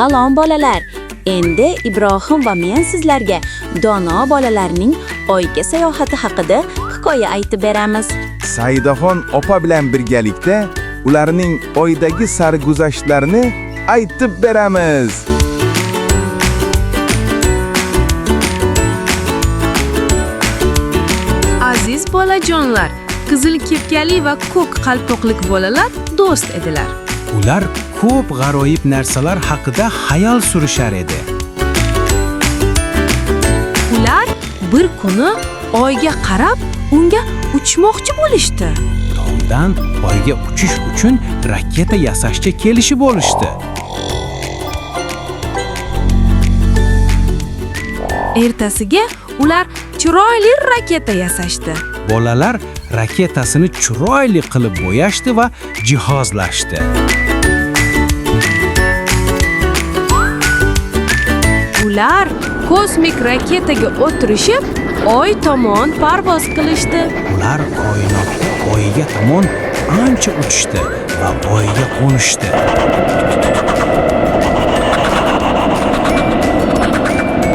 Salom bolalar. Endi Ibrohim va men sizlarga dono bolalarning Oyga sayohati haqida hikoya aytib beramiz. Saidaxon opa bilan birgalikda ularning Oydagi sarguzashtlarini aytib beramiz. Aziz bolajonlar, qizil kepkali va ko'k qalpoqlik bolalar do'st edilar. Ular ko'p g'aroyib narsalar haqida xayol surishar edi. Ular bir kuni oyga qarab unga uchmoqchi bo'lishdi. Tomdan oyga uchish uchun raketa yasashga kelishib olishdi. Ertasiga ular chiroyli raketa yasashdi. Bolalar raketasini chiroyli qilib bo'yashdi va jihozlashdi. Ular kosmik raketaga o'tirishib, oy tomon parvoz qilishdi. Ular koinotda oyga tomon ancha uchishdi va oyga qo'nishdi.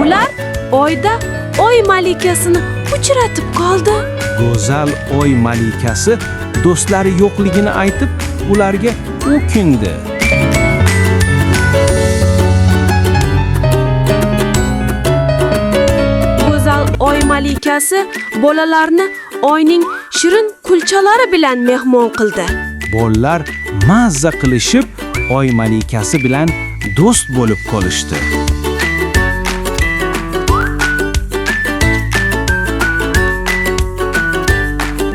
Ular oyda oy malikasini uchratib qoldi. Go'zal oy malikasi do'stlari yo'qligini aytib, ularga o'kindi. Go'zal oy malikasi bolalarni oyning shirin kulchalari bilan mehmon qildi. Bolalar mazza qilishib, oy malikasi bilan do'st bo'lib qolishdi.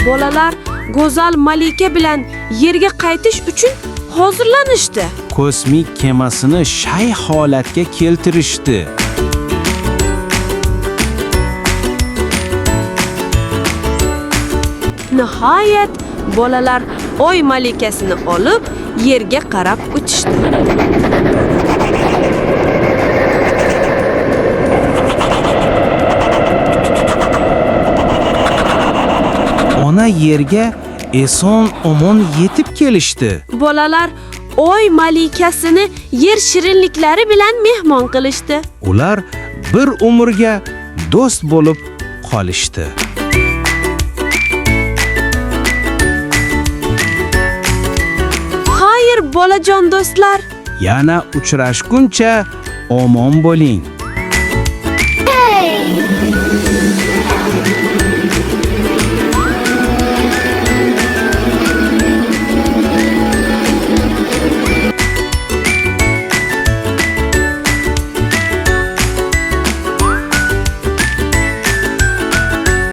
Bolalar go'zal malika bilan yerga qaytish uchun hozirlanishdi. Kosmik kemasini shay holatga keltirishdi. Nihoyat bolalar oy malikasini olib yerga qarab uchishdi. Ona yerga eson omon yetib kelishdi. Bolalar oy malikasini yer shirinliklari bilan mehmon qilishdi. Ular bir umrga do'st bo'lib qolishdi. Xayr bolajon do'stlar. Yana uchrashguncha omon bo'ling.